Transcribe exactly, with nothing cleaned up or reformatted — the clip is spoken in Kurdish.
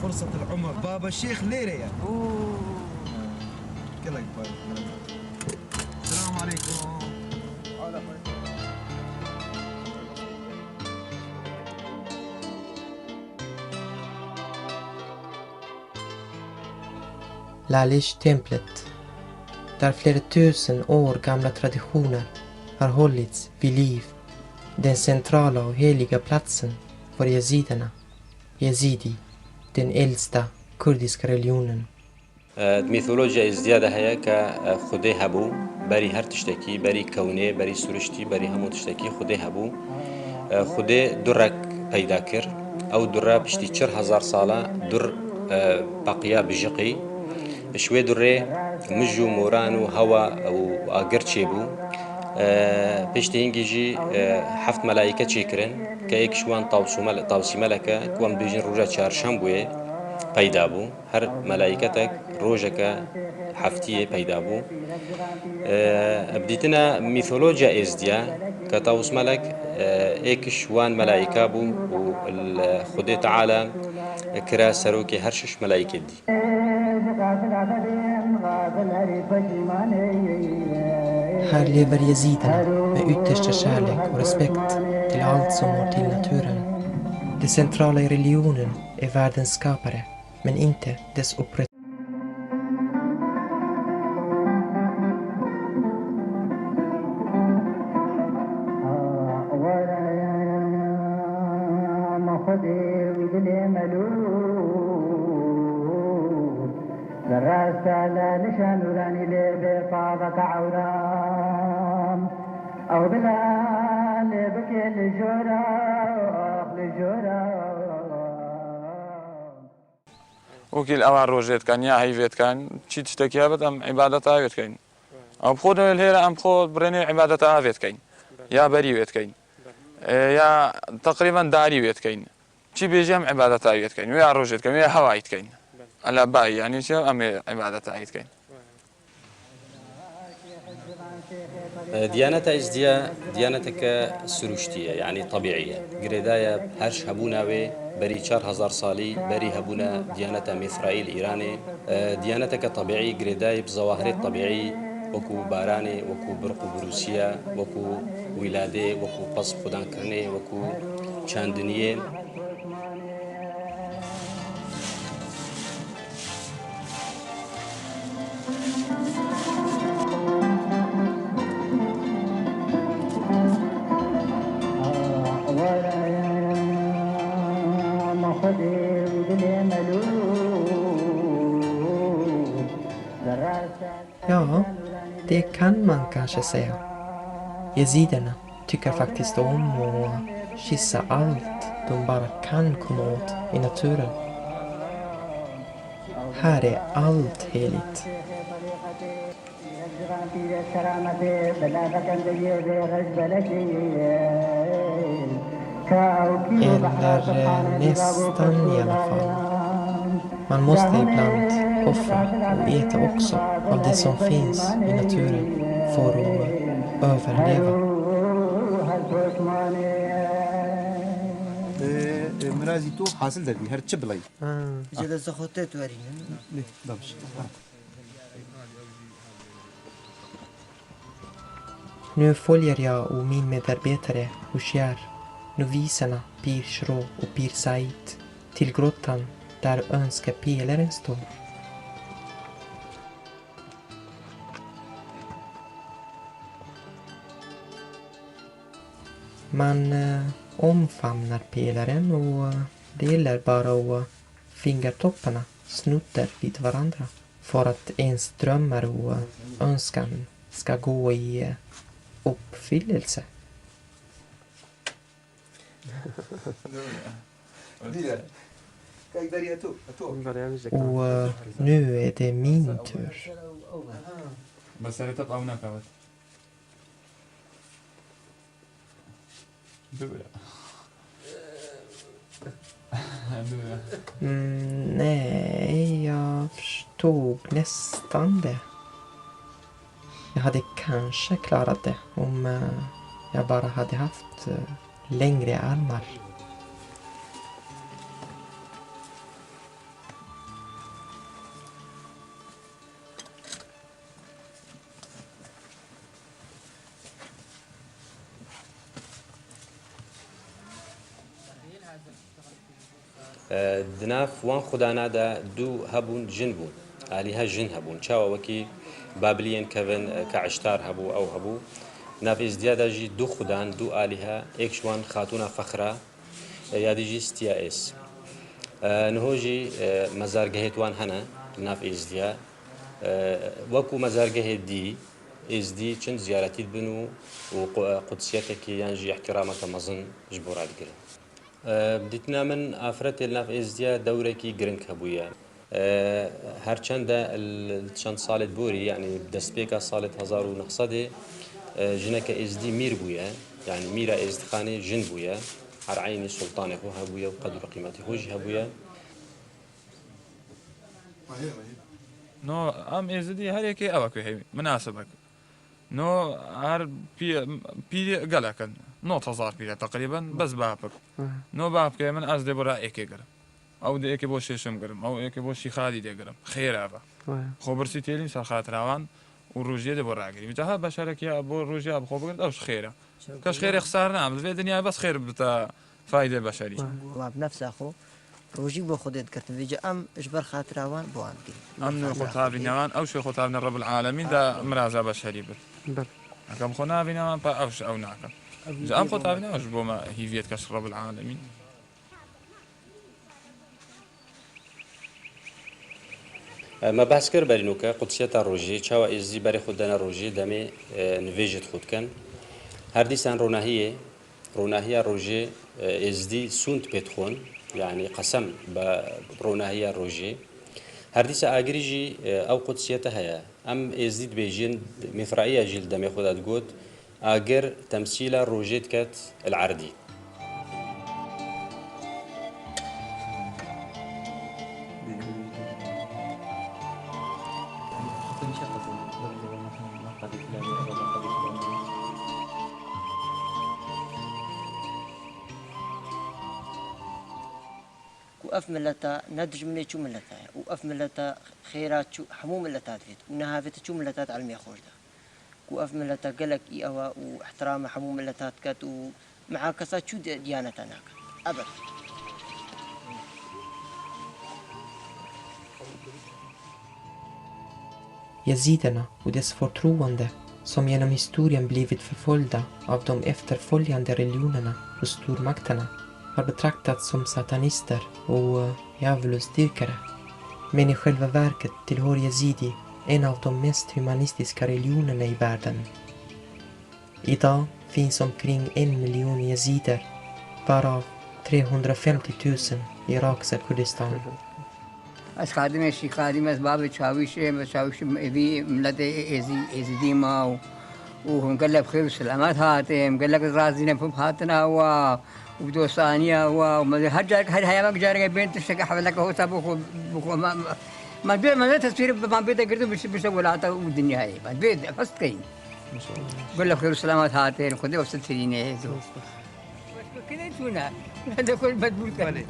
فرصة العمر. بابا الشيخ ليريا. أوه. كلك باي. السلام عليكم. Lalish Templet, der flera tusen år gamla traditioner har hållits vid liv. Den centrala och heliga platsen för yazidierna, yazidi, den äldsta kurdiska religionen. Di mîtolojiya Êzidiya de heye ke, e, Xwedê hebû, berî her tiştekî, berî kewnê, berî siruştî, berî hemû tiştekî Xwedê hebû. E, Xwedê durek peyda kir. Ew dure piştî çil hezar sala dur, e, peqiya bijiqî. Ji wê durê mij û moran û hewa û agir çêbû. E, piştî hingî jî, e, heft melayîke çêkirin, ke êk ji wan Tawsûmel-, Tawsîmelek e, ku em dibêjin roja çarşembuyê peyda bû. Her melayîketek rojeke heftiyê peyda bû. E, bi dîtina mîtolojiya Êzdiya, ke Tawus Melek, e, êk ji wan melayîka bû û li Xwedê Teala kira serokê her şeş melayîkê dî. Her lever Yaziden med yttersta kärlek och respekt till allt som hör till naturen. De centrala i religionen är världens skapare, men inte dess upprätt. Rasta la nişan nûranî lê bê pavaka ewran. Ew bila lê bike li jora, li jora. Wekî li ewa rojê dikin, ya heyvê dikin, çi tiştekî hebit, em îbadeta wê dikin. Ew bi xwe de lê hêre, em bi xwe birênê îbadeta wê dikin. Ya berî wê dikin. E, ya teqrîben darî wê dikin. Çi bêjî em îbadeta wê dikin. Wê ya rojê dikin, wê ya hewayî dikin. Ela bayî, yanî çi em ê îbadeta wê dikin. Diyaneta Êzdiya diyaneteke siruştî ye, yanî tebîî ye. Girêdayî ye her ji hebûna wê berî çar hezar salî, berî hebûna diyaneta Mîsraîl Îranê. Diyaneteke tebîî, girêdayî bi zewahirê tebîî, wekû baranê, wekû birq û birûsiya, wekû wîladê, wekû pesp xudankirinê, wekû çandiniyê. Ja, det kan man kanske säga. Yazidierna tycker faktiskt om att kyssa allt de bara kan komma åt i naturen. Här är allt heligt. Eller, eh, nästan i alla fall. Man måste ibland offra och äta också av det som finns i naturen för att överleva. Ee, e, mirazî tu hasil derdî, her çi bilay. Ha. Ji destê xwe tê tu werî. Ne, ne, ne. Lê, babiş. Ha. Nu följer jag och min medarbetare Hushiyar, nu visarna Pir Shro och Pir Said till grottan där önskepelaren står. Man, eh, omfamnar pelaren och, eh, delar bara och, eh, fingertopparna snuddar vid varandra för att ens drömmar och, eh, önskan ska gå i, eh, uppfyllelse. Och, eh, nu är det min tur. Mm, nej, jag förstod nästan det. Jag hade kanske klarat det om, eh, jag bara hade haft, eh, längre armar. E, di nav wan xudana de du hebûn, jin bûn. Alîhe jin hebûn. Çawa wekî Babiliyên kevin, e, ke Îştar hebû, ew hebû. Di nav Êzdiya de jî du xudan, du alîhe, êk ji wan Xatûna Fexra, e, ya dî jî Stiya Êz. E, niho jî, e, mezargehêt wan hene di nav Êzdiya. E, wekû mezargehê dî, Êzdî çin ziyaretî dibin û, û qu-, qudsiyeteke yan jî îhtîrameke mezin ji bo re digirin. E, bi dîtina min afiretê li nav Êzdiya dewrekî giring hebûye. E, her çende li çend salê borî, yanî destpêka salê hezar û neh sedê, e, jineke Êzdî mîr bûye, yanî mîra Êzdixanê jin bûye, her eynî sultanê xwe hebûye û qedr û qîmetê xwe jî hebûye. No, em Êzidî her yekê ew e ku heyî, minasibek. No, her pî-, pîrê gelek in. Nod hezar pîre teqrîben, bes bapik. Aha. No bapikê min ez dê bira êkê girim. Ew dê êkê bo şêşim girim. Ew êkê bo şîxalî dê girim. Xêr eve. Waya. Xwe birsî têlîn ser xatira wan û rojiyê dê bo ragirî. Ca ha beşerek ya bo rojiya bi xwe bigirt, ew ji xêr e. Keş xêrê xisar nam. Vê dinyayê bes xêr bite. Faydê beşerî. Wa bi nefsa xwe rojî bo Xwedê digirtin. Vêca em ji ber xatira wan bo wan digirin. Em nû xwe tavîne wan, ew şê xwe tavîne Rebbil Alemîn de miraza beşerî bit. Ber. Ekem xwe navîne wan, pa ew ji ew nakin. Ji em xwe tavîne wan ji bo me hîviyet keş Rebbil Alemîn. E, me behs kir berî nûke, qudsiyeta rojê, çawa êzî berê xwe dene rojê, demê, e, nivêjê xwe dikin. Her dîsan ronahiyê, ronahiya rojê, e, êzdî sûnd pê dixwin, yanî qesem bi ronahiya rojê. Her dîsa agirî jî, e, ew qudsiyete heye. Em êzdî dibêjin, Mîfraîya jî li demê xwe de digot, Agir temsîla rojê diket li erdî. Ku ev mileta ne dijminê çû mileta ye û ev mileta xêra çû hemû mileta divêt û nehavêt çû mileta di ilmê xwe de. Ku ev mileta gelek î ew e û ihtirama hemû mileta diket û miakesa çû di-, diyaneta naket. Ebed. Jezidena û des Fortruwande, som genom historien blivit förföljda av de efterföljande religionerna och stormakterna, har betraktats som satanister och, eh, djävulusdyrkare. Men i själva verket tillhör Jezidi en av de mest humanistiska religionerna i världen. Idag finns omkring en miljon jezider, varav trehundrafemtiotusen i irakiska Kurdistan. Ez xadimê Şîx Xadîm, ez bavê Çawîşê, ez Çawîşê vî miletê Êzî-, Êzidî ma û, û hûn gelek bi xêr û selamet hatin, gelek razî ne bi hatine wa û bi dostaniya wa û me her carek, her heyemek careke bên tişteke heweleke hosa bixwe, bixwe. Me, me, me dê, me dê teswîrê bi, me bê de girtin, bişte, bişte welata û dinyayê. Me bê de, hest keyin. Gelek bi xêr û selamet hatin, Xwedê we sitirîne. Başka kine çûne. De kol bedbû kene.